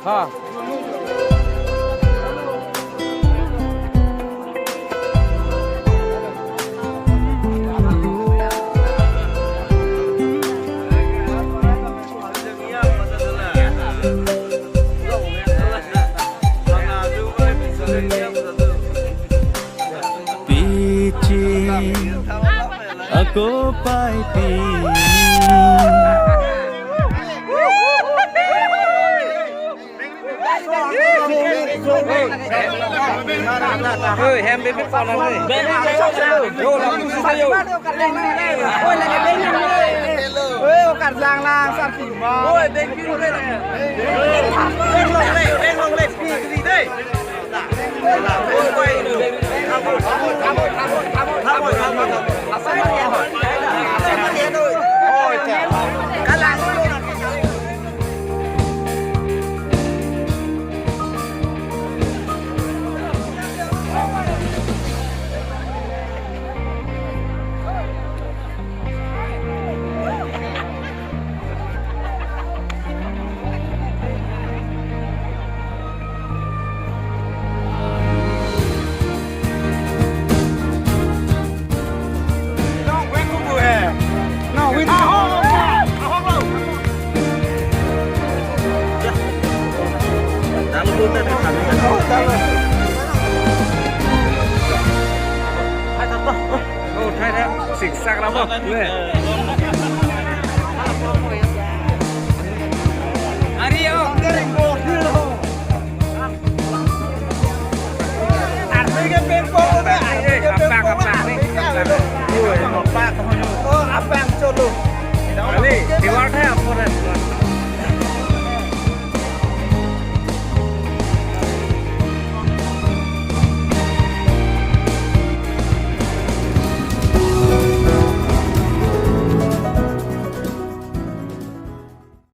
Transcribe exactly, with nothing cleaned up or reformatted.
Ha. Pichi ako pai pi. Oi, hem bebe pon nang ni. Yo, lalu susah yo. Oi, karjang lang, sarki ma. Oi, beng biru le. Beng long le, beng long le, pi, pi, dei. Siksak ramo. Ari yo. Arme ke pengpong, arme ke pengpong. Apak, apak, apak. Oh, apang cholo. Ali, reward hai,